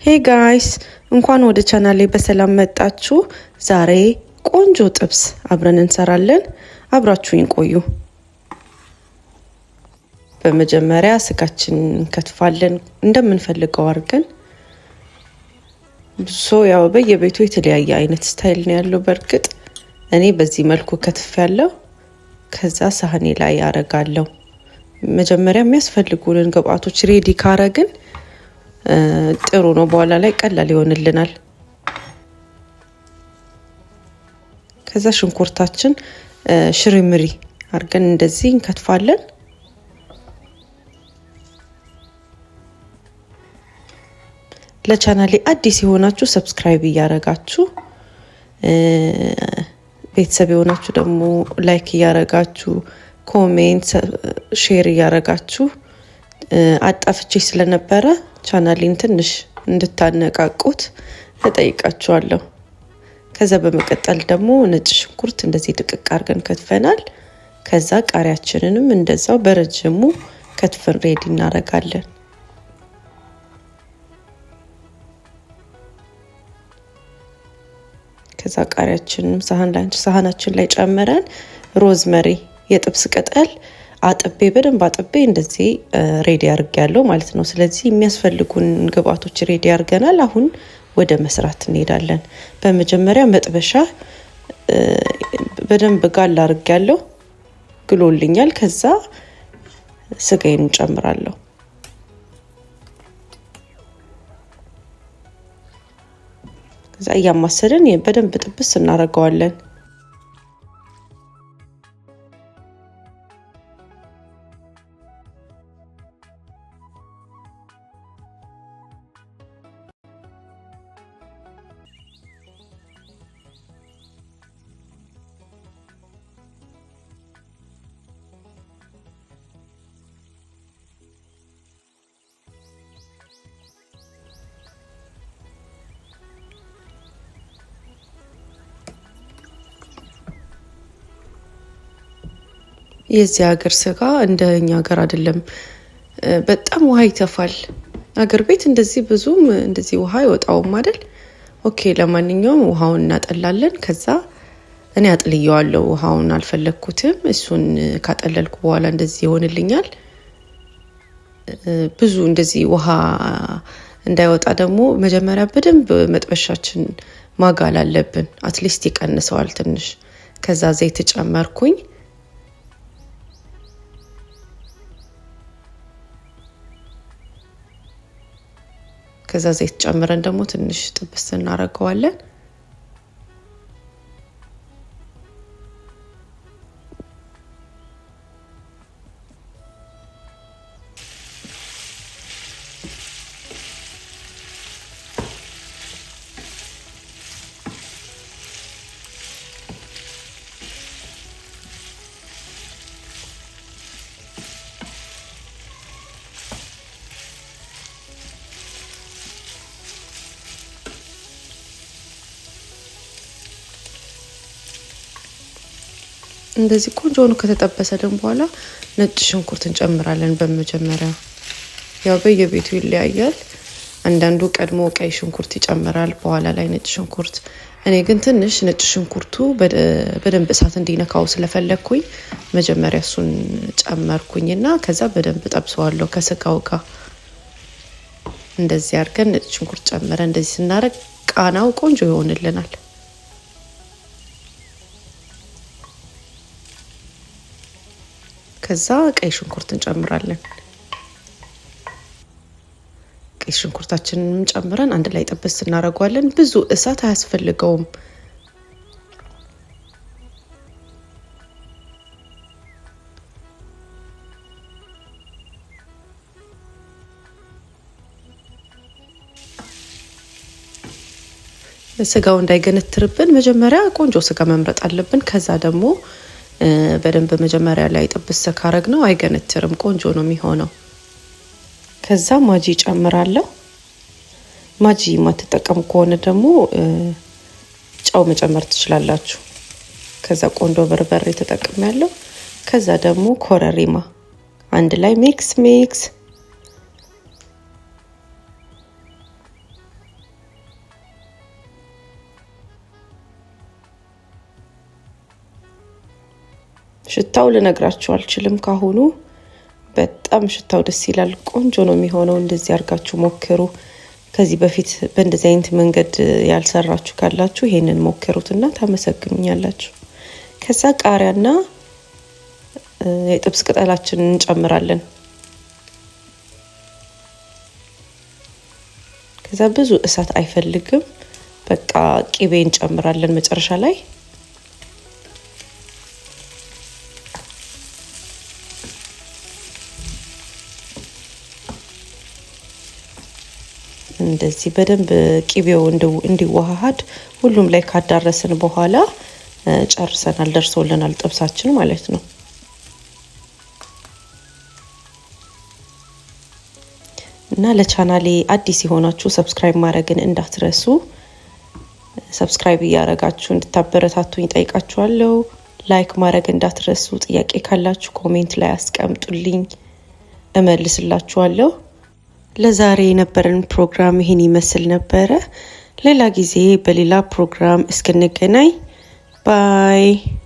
Hey guys፣ እንኳን ወደ ቻናሌ በሰላም መጣችሁ። ዛሬ ቆንጆ ጥብስ አብረን እንሰራለን። አብራችሁኝ ቆዩ። በመጀመሪያ ስጋችንን እንከትፋለን እንደምንፈልገው አድርገን። So ያው በየቤቱ የተለያየ አይነት style ነው ያለው። በእርግጥ እኔ በዚህ መልኩ ከትፍ ያለው ከዛ ሳህኔ ላይ ያረጋለሁ። መጀመሪያ የሚያስፈልጉንን ግብአቶች ready ካረግን ጥሩ ነው። በኋላ ላይ ቀላል ይሆንልናል። ከዛ ሽንኩርታችን ሽሪምሪ አድርገን እንደዚህ እንከትፋለን። ለቻናሌ አዲስ የሆናችሁ subscribe እያረጋችሁ፣ ቤተሰብ የሆናችሁ ደግሞ like እያረጋችሁ፣ comment share እያረጋችሁ፣ አጣፍቼ ስለነበረ ቻናሌን ትንሽ እንድታነቃቁት እጠይቃችኋለሁ። ከዛ በመቀጠል ደግሞ ነጭ ሽንኩርት እንደዚህ ድቅቅ አድርገን ከትፈናል። ከዛ ቃሪያችንንም እንደዛው በረጅሙ ከትፈን ready እናረጋለን። ከዛ ቃሪያችንንም ሳህናችን ላይ ጨምረን rosemary የጥብስ ቅጠል አጥቤ፣ በደንብ አጥቤ እንደዚህ ready አድርጌያለሁ ማለት ነው። ስለዚህ የሚያስፈልጉን ግብአቶች ready አድርገናል። አሁን ወደ መስራት እንሄዳለን። በመጀመሪያ መጥበሻ በደንብ ጋል አድርጌያለሁ፣ ግሎልኛል። ከዛ ስጋዬን እንጨምራለሁ። ከዛ እያማሰልን በደንብ ጥብስ እናደርገዋለን። የዚህ ሀገር ስጋ እንደ እኛ ሀገር አይደለም። በጣም ውሃ ይተፋል። አገር ቤት እንደዚህ ብዙም እንደዚህ ውሃ አይወጣውም አይደል? Okay፣ ለማንኛውም ውሃውን እናጠላለን። ከዛ እኔ አጥልየዋለሁ። ውሃውን አልፈለግኩትም። እሱን ካጠለልኩ በኋላ እንደዚህ ይሆንልኛል። ብዙ እንደዚህ ውሃ እንዳይወጣ ደግሞ መጀመሪያ በደንብ መጥበሻችን ማጋል አለብን። At least ይቀንሰዋል ትንሽ። ከዛ ዘይት ጨመርኩኝ። ከዛ ዘይት ጨምረን ደግሞ ትንሽ ጥብስ እናደርገዋለን። እንደዚህ ቆንጆ ሆኖ ከተጠበሰልን በኋላ ነጭ ሽንኩርት እንጨምራለን። በመጀመሪያ ያው በየቤቱ ይለያያል። አንዳንዱ ቀድሞ ቀይ ሽንኩርት ይጨምራል፣ በኋላ ላይ ነጭ ሽንኩርት። እኔ ግን ትንሽ ነጭ ሽንኩርቱ በደንብ እሳት እንዲነካው ስለፈለግኩኝ መጀመሪያ እሱን ጨመርኩኝና ከዛ በደንብ ጠብሰዋለሁ ከስጋው ጋር። እንደዚህ አድርገን ነጭ ሽንኩርት ጨምረን እንደዚህ ስናደርግ ቃናው ቆንጆ ይሆንልናል። ከዛ ቀይ ሽንኩርት እንጨምራለን። ቀይ ሽንኩርታችንንም ጨምረን አንድ ላይ ጥብስ እናደርገዋለን። ብዙ እሳት አያስፈልገውም። ስጋው እንዳይገነትርብን መጀመሪያ ቆንጆ ስጋ መምረጥ አለብን። ከዛ ደግሞ በደንብ መጀመሪያ ላይ ጥብስ ካረግነው አይገነትርም፣ ቆንጆ ነው የሚሆነው። ከዛ ማጂ ጨምራለሁ። ማጂ የማትጠቀሙ ከሆነ ደግሞ ጨው መጨመር ትችላላችሁ። ከዛ ቆንዶ በርበሬ ተጠቅሜያለሁ። ከዛ ደግሞ ኮረሪማ አንድ ላይ mix mix። ሽታው ልነግራችሁ አልችልም ካሁኑ። በጣም ሽታው ደስ ይላል። ቆንጆ ነው የሚሆነው። እንደዚህ አድርጋችሁ ሞክሩ። ከዚህ በፊት በእንደዚህ አይነት መንገድ ያልሰራችሁ ካላችሁ ይሄንን ሞክሩትና ታመሰግኑኛላችሁ። ከዛ ቃሪያና የጥብስ ቅጠላችንን እንጨምራለን። ከዛ ብዙ እሳት አይፈልግም። በቃ ቂቤ እንጨምራለን መጨረሻ ላይ። እንደዚህ በደንብ ቂቤው እንዲዋሃድ ሁሉም ላይ ካዳረስን በኋላ ጨርሰናል፣ ደርሶልናል ጥብሳችን ማለት ነው። እና ለቻናሌ አዲስ የሆናችሁ subscribe ማድረግን እንዳትረሱ። Subscribe እያደረጋችሁ እንድታበረታቱኝ ጠይቃችኋለሁ። Like ማድረግ እንዳትረሱ። ጥያቄ ካላችሁ comment ላይ አስቀምጡልኝ፣ እመልስላችኋለሁ። ለዛሬ የነበረን ፕሮግራም ይህን ይመስል ነበረ። ሌላ ጊዜ በሌላ ፕሮግራም እስክንገናኝ bye።